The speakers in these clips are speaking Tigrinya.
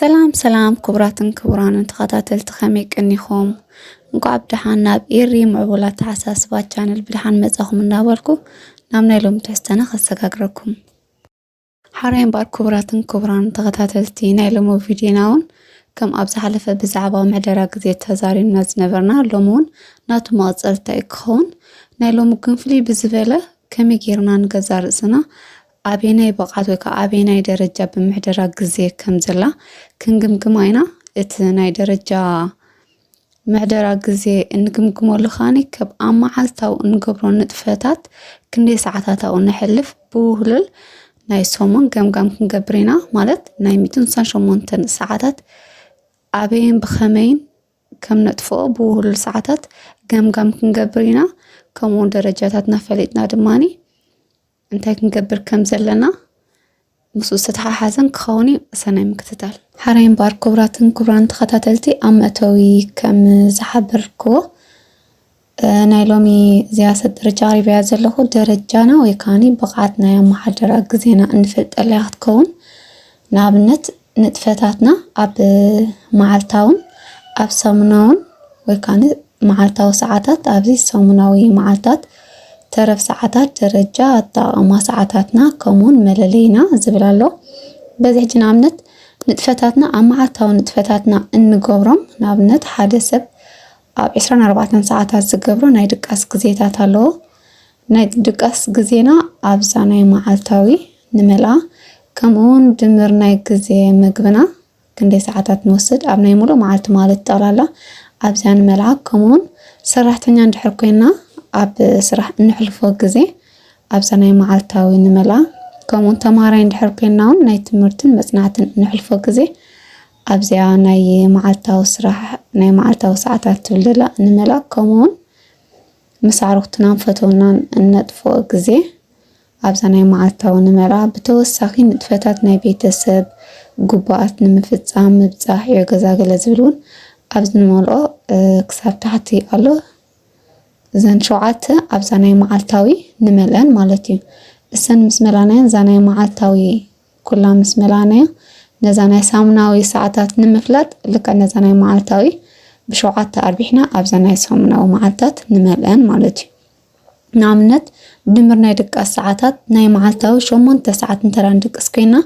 ሰላም ሰላም ክቡራትን ክቡራንን ተኸታተልቲ፣ ከመይ ቀኒኹም? እንኳዕ ብደሓን ናብ ኤሪ ምዕቡል ኣተሓሳስባ ቻነል ብደሓን መጻኹም እናበልኩ፣ ናብ ናይ ሎሚ ትሕዝቶና ከሰጋግረኩም። ሓራይ እምበኣር ክቡራትን ክቡራንን ተኸታተልቲ፣ ናይ ሎሚ ቪድዮና እውን ከም ኣብ ዝሓለፈ ብዛዕባ ምሕደራ ግዜ ተዛሪብና ዝነበርና፣ ሎሚ እውን ናቱ መቐጸልታ እዩ ክኸውን። ናይ ሎሚ ግን ፍልይ ብዝበለ ከመይ ጌርና ንገዛ ርእስና ኣበየናይ ብቕዓት ወይ ከዓ ኣበየናይ ደረጃ ብምሕደራ ግዜ ከም ዘላ ክንግምግማ ኢና። እቲ ናይ ደረጃ ምሕደራ ግዜ እንግምግመሉ ከኣኒ ከብ ኣብ መዓልታዊ እንገብሮ ንጥፈታት ክንደይ ሰዓታት ኣብኡ ነሕልፍ ብውህሉል ናይ ሰሙን ገምጋም ክንገብር ኢና። ማለት ናይ ሚእትን ስሳን ሸሞንተን ሰዓታት ኣበይን ብኸመይን ከም ነጥፍኦ ብውህሉል ሰዓታት ገምጋም ክንገብር ኢና። ከምኡ እውን ደረጃታትና ፈሊጥና ድማኒ እንታይ ክንገብር ከም ዘለና ምስኡ ዝተተሓሓዘን ክኸውን እዩ። ሰናይ ምክትታል። ሓራይ እምበኣር ክቡራትን ክቡራን ተኸታተልቲ፣ ኣብ መእተዊ ከም ዝሓበርክዎ፣ እ፣ ናይ ሎሚ እዚኣ ሰብ ደረጃ ኣቕሪበያ ዘለኹ ደረጃና ወይ ከዓኒ ብቕዓት ናይ ኣመሓደራ ግዜና እንፈልጠላ እያ ክትከውን። ንኣብነት ንጥፈታትና ኣብ መዓልታውን ኣብ ሰሙናውን ወይ ከዓኒ መዓልታዊ ሰዓታት ኣብዚ ሰሙናዊ መዓልታት ተረፍ ሰዓታት ደረጃ ኣጠቓቕማ ሰዓታትና ከምኡውን መለለይና ዝብል ኣሎ። በዚ ሕጂ ንኣብነት ንጥፈታትና ኣብ መዓልታዊ ንጥፈታትና እንገብሮም ንኣብነት ሓደ ሰብ ኣብ ዕስራን ኣርባዕተን ሰዓታት ዝገብሮ ናይ ድቃስ ግዜታት ኣለዎ። ናይ ድቃስ ግዜና ኣብዛ ናይ መዓልታዊ ንመልኣ ከምኡውን ድምር ናይ ግዜ ምግብና ክንደይ ሰዓታት ንወስድ ኣብ ናይ ሙሉእ መዓልቲ ማለት ጠቕላላ ኣብዚኣ ንመልዓ ከምኡውን ሰራሕተኛ እንድሕር ኮይና ኣብ ስራሕ እንሕልፎ ግዜ ኣብዛ ናይ መዓልታዊ ንመልኣ ከምኡውን ተምሃራይ እንድሕር ኮይና እውን ናይ ትምህርትን መጽናዕትን እንሕልፎ ግዜ ኣብዚኣ ናይ መዓልታዊ ስራሕ ናይ መዓልታዊ ሰዓታት ትብል ዘላ ንመልኣ ከምኡውን ምስ ኣዕሩኽትናን ፈተውናን እነጥፍኦ ግዜ ኣብዛ ናይ መዓልታዊ ንመርዓ ብተወሳኺ ንጥፈታት ናይ ቤተሰብ ግቡኣት ንምፍጻም ምብጻሕ ዕዮ ገዛ ገለ ዝብል እውን ኣብዚ ንመልኦ ክሳብ ታሕቲ ኣሎ። እዘን ሸውዓተ ኣብዛ ናይ መዓልታዊ ንመልአን ማለት እዩ። እሰን ምስ መላናየን እዛ ናይ መዓልታዊ ኩላ ምስ መላናያ ነዛ ናይ ሳሙናዊ ሰዓታት ንምፍላጥ ልክዕ ነዛ ናይ መዓልታዊ ብሸውዓተ ኣርቢሕና ኣብዛ ናይ ሳሙናዊ መዓልታት ንመልአን ማለት እዩ። ንኣብነት ድምር ናይ ድቃስ ሰዓታት ናይ መዓልታዊ ሸሞንተ ሰዓት እንተራ ንድቅስ ኮይና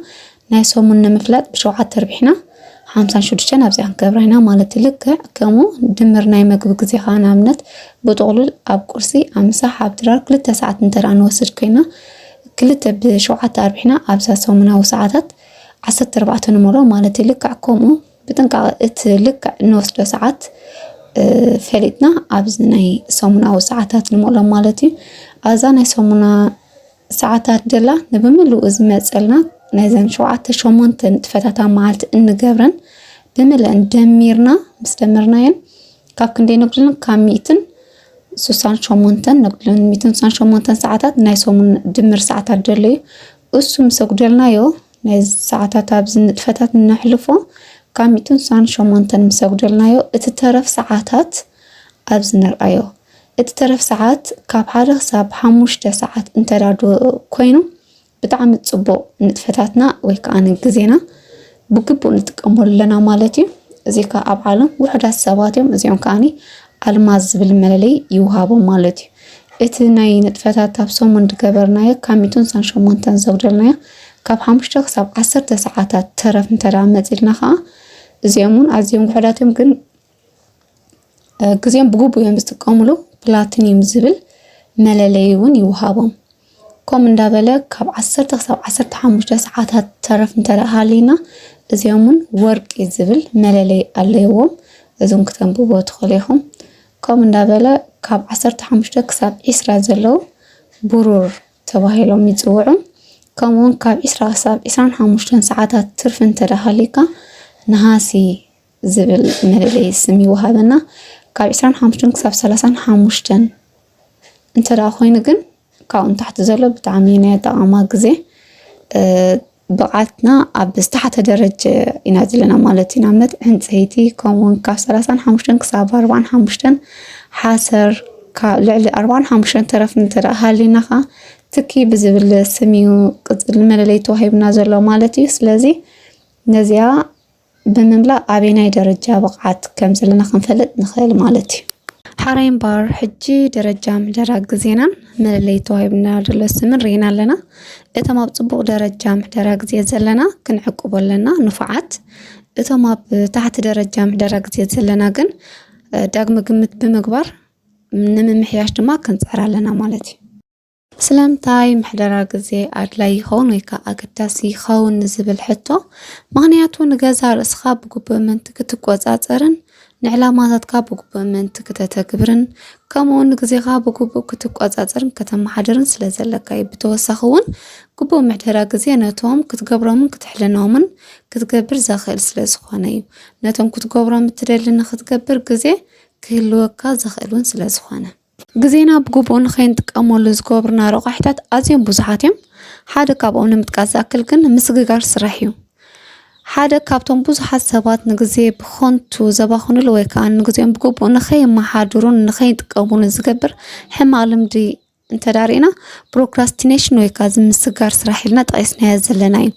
ናይ ሰሙን ንምፍላጥ ብሸውዓተ ኣርቢሕና ሓምሳን ሽዱሽተን ኣብዚኣ ክንገብራ ኢና ማለት እዩ። ልክዕ ከምኡ ድምር ናይ መግቢ ግዜ ከዓ ንኣብነት ብጥቕሉል ኣብ ቁርሲ ኣብ ምሳሕ ኣብ ድራር ክልተ ሰዓት እንተራ ንወስድ ኮይና ክልተ ብሸውዓተ ኣርቢሕና ኣብዛ ሰሙናዊ ሰዓታት ዓሰርተ ኣርባዕተ ንመሎ ማለት እዩ። ልክዕ ከምኡ ብጥንቃቐ እቲ ልክዕ እንወስዶ ሰዓት ፈሊጥና ኣብዚ ናይ ሰሙናዊ ሰዓታት ንመሎ ማለት እዩ። ኣብዛ ናይ ሰሙና ሰዓታት ደላ ንብምልኡ ዝመፀልና ናይዘን ሸውዓተ ሸሞንተ ንጥፈታት ኣብ መዓልቲ እንገብረን ብምልእን ደሚርና ምስ ደመርናየን ካብ ክንደይ ነጉድለን ካብ ሚእትን ስሳን ሸሞንተን ነጉድለን። ሚእትን ስሳን ሸሞንተን ሰዓታት ናይ ሰሙን ድምር ሰዓታት ደሎ እዩ። እሱ ምስ ኣጉደልናዮ ናይ ሰዓታት ኣብዚ ንጥፈታት እነሕልፎ ካብ ሚእትን ስሳን ሸሞንተን ምስ ኣጉደልናዮ እቲ ተረፍ ሰዓታት ኣብዚ ንርኣዮ። እቲ ተረፍ ሰዓት ካብ ሓደ ክሳብ ሓሙሽተ ሰዓት እንተዳዶ ኮይኑ ብጣዕሚ ጽቡቕ ንጥፈታትና ወይ ከዓ ንግዜና ብግቡእ ንጥቀመሉ ኣለና ማለት እዩ። እዚ ከዓ ኣብ ዓለም ውሑዳት ሰባት እዮም። እዚኦም ከዓኒ ኣልማዝ ዝብል መለለይ ይውሃቦም ማለት እዩ። እቲ ናይ ንጥፈታት ኣብ ሰሙን ዝገበርናዮ ካብ ሚእትን ስሳን ሸሞንተን ዘጉደልናዮ ካብ ሓሙሽተ ክሳብ ዓሰርተ ሰዓታት ተረፍ እንተዳ መጺልና ከዓ እዚኦም እውን ኣዝዮም ውሑዳት እዮም፣ ግን ግዜኦም ብግቡእ እዮም ዝጥቀምሉ። ፕላቲኒየም ዝብል መለለይ እውን ይውሃቦም። ከምኡ እንዳበለ ካብ ዓሰርተ ክሳብ ዓሰርተ ሓሙሽተ ሰዓታት ተረፍ እንተደኣ ሃሊና እዚኦም እውን ወርቂ ዝብል መለለይ ኣለዎም። እዞም ክተንብቦ ትኽእሉ ኢኹም። ከምኡ እንዳበለ ካብ ዓሰርተ ሓሙሽተ ክሳብ ዒስራ ዘለዉ ብሩር ተባሂሎም ይፅውዑ። ከምኡውን ካብ ዒስራ ክሳብ ዒስራን ሓሙሽተን ሰዓታት ትርፊ እንተደኣ ሃሊካ ነሃሲ ዝብል መለለይ ስም ይወሃበና። ካብ ዒስራን ሓሙሽተን ክሳብ ሰላሳን ሓሙሽተን እንተ ደኣ ኮይኑ ግን ካብኡ ንታሕቲ ዘሎ ብጣዕሚ ናይ ኣጠቓቕማ ግዜ ብቕዓትና ኣብ ዝተሓተ ደረጀ ኢና ዘለና ማለት እዩ። ንኣብነት ዕንፀይቲ ከምኡውን ካብ ሰላሳን ሓሙሽተን ክሳብ ኣርባዓን ሓሙሽተን ሓሰር ልዕሊ ኣርባዓን ሓሙሽተን ተረፍ እንተ ደኣ ሃሊና ከዓ ትኪ ብዝብል ስም እዩ ቅፅል መለለይ ተዋሂብና ዘሎ ማለት እዩ። ስለዚ ነዚኣ ብምምላእ ኣበየናይ ደረጃ ብቕዓት ከም ዘለና ክንፈልጥ ንኽእል ማለት እዩ። ሓራይ እምበኣር ሕጂ ደረጃ ምሕደራ ግዜናን መለለይ ተዋሂብና ዘሎ ስምን ርኢና ኣለና። እቶም ኣብ ጽቡቕ ደረጃ ምሕደራ ግዜ ዘለና ክንዕቅቦ ኣለና፣ ንፉዓት። እቶም ኣብ ታሕቲ ደረጃ ምሕደራ ግዜ ዘለና ግን ዳግመ ግምት ብምግባር ንምምሕያሽ ድማ ክንጽዕር ኣለና ማለት እዩ። ስለምንታይ ምሕደራ ግዜ ኣድላይ ይኸውን ወይ ከዓ ኣገዳሲ ይኸውን ንዝብል ሕቶ፣ ምኽንያቱ ንገዛ ርእስኻ ብግቡእ ምእንቲ ክትቆጻጸርን ንዕላማታትካ ብግቡእ ምእንቲ ክተተግብርን ከምኡ እውን ንግዜኻ ብግቡእ ክትቆጻጸርን ከተመሓድርን ስለ ዘለካ እዩ። ብተወሳኺ እውን ግቡእ ምሕደራ ግዜ ነቶም ክትገብሮምን ክትሕልኖምን ክትገብር ዘኽእል ስለ ዝኾነ እዩ። ነቶም ክትገብሮም እትደሊ ንክትገብር ግዜ ክህልወካ ዘኽእል እውን ስለ ዝኾነ። ግዜና ብግቡእ ንኸይንጥቀመሉ ዝገብሩና ረቋሒታት ኣዝዮም ብዙሓት እዮም። ሓደ ካብኦም ንምጥቃስ ዝኣክል ግን ምስግጋር ስራሕ እዩ። ሓደ ካብቶም ብዙሓት ሰባት ንግዜ ብኸንቱ ዘባኽኑሉ ወይ ከዓ ንግዜኦም ብግቡእ ንኸየመሓድሩን ንኸይጥቀሙሉን ዝገብር ሕማቕ ልምዲ እንተዳሪእና ፕሮክራስቲኔሽን ወይ ከዓ ምስግጋር ስራሕ ኢልና ጠቂስናዮ ዘለና እዩ።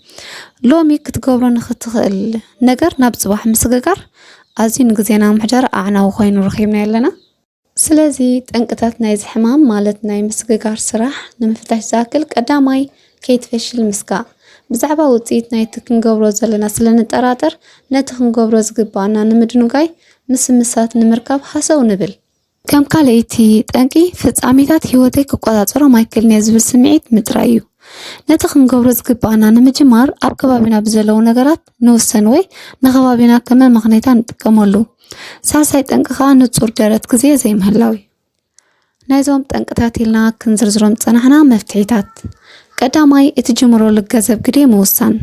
ሎሚ ክትገብሮ ንክትኽእል ነገር ናብ ፅባሕ ምስግጋር ኣዝዩ ንግዜና ምሕደር ኣዕናዊ ኮይኑ ረኺብና ኣለና። ስለዚ ጠንቅታት ናይዚ ሕማም ማለት ናይ ምስግጋር ስራሕ ንምፍታሽ ዝኣክል ቀዳማይ ከይትፈሽል ምስጋእ። ብዛዕባ ውፅኢት ናይቲ ክንገብሮ ዘለና ስለ ንጠራጠር ነቲ ክንገብሮ ዝግባኣና ንምድንጓይ ምስምሳት ንምርካብ ሃሰው ንብል። ከም ካልኣይቲ ጠንቂ ፍጻሜታት ህይወተይ ክቆጻጸሮም ኣይክእልን እየ ዝብል ስምዒት ምጥራይ እዩ። ነቲ ክንገብሮ ዝግባኣና ንምጅማር ኣብ ከባቢና ብዘለዉ ነገራት ንውሰን ወይ ንከባቢና ከም መመኽነይታ ንጥቀመሉ። ሳልሳይ ጠንቂ ከኣ ንጹር ደረት ግዜ ዘይምህላው እዩ። ናይዞም ጠንቅታት ኢልና ክንዝርዝሮም ዝጸናሕና መፍትሒታት፣ ቀዳማይ እቲ ጅምረሉ ገንዘብ ግዴ ምውሳን።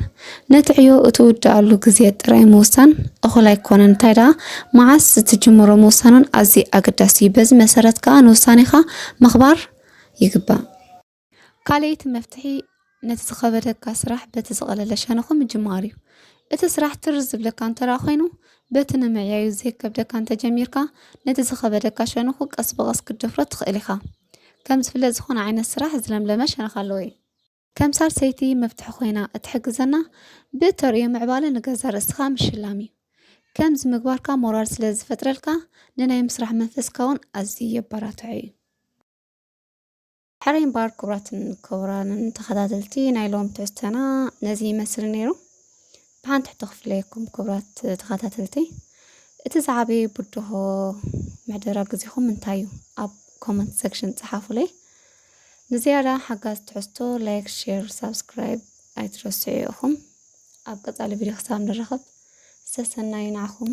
ነቲ ዕዮ እትውድኣሉ ግዜ ጥራይ ምውሳን እኹል ኣይኮነን፣ እንታይ ደኣ መዓስ እትጅምሮ ምውሳን እውን ኣዝዩ ኣገዳሲ እዩ። በዚ መሰረት ከኣ ንውሳኔኻ ምኽባር ይግባእ። ካልኣይቲ መፍትሒ ነቲ ዝኸበደካ ስራሕ በቲ ዝቐለለ ሸነኹ ምጅማር እዩ። እቲ ስራሕ ትር ዝብለካ እንተ ደኣ ኮይኑ በቲ ንምዕያዩ ዘይከብደካ እንተ ጀሚርካ ነቲ ዝኸበደካ ሸነኹ ቀስ ብቐስ ክትደፍሮ ትኽእል ኢኻ። ከም ዝፍለጥ ዝኾነ ዓይነት ስራሕ ዝለምለመ ሸነኽ ኣለዎ እዩ። ከም ሳልሰይቲ መፍትሒ ኮይና እትሕግዘና ብእተርእዮ ምዕባለ ንገዛእ ርእስኻ ምሽላም እዩ። ከምዚ ምግባርካ ሞራል ስለ ዝፈጥረልካ ንናይ ምስራሕ መንፈስካ እውን ኣዝዩ የበራትዖ እዩ። ሕራይ እምበኣር ክቡራትን ክቡራንን ተኸታተልቲ ናይ ሎም ትሕዝቶና ነዚ ይመስል ነይሩ። ብሓንቲ ሕቶ ክፍለየኩም ክቡራት ተኸታተልቲ፣ እቲ ዝዓበየ ብድሆ ምሕደራ ግዜኹም እንታይ እዩ? ኣብ ኮመንት ሴክሽን ጸሓፉለይ። ንዝያዳ ሓጋዝ ትሕዝቶ ላይክ፣ ሼር፣ ሳብስክራይብ ኣይትረስዑ ኢኹም። ኣብ ቀጻሊ ቪድዮ ክሳብ ንራኸብ ሰሰናዩ ንዓኹም።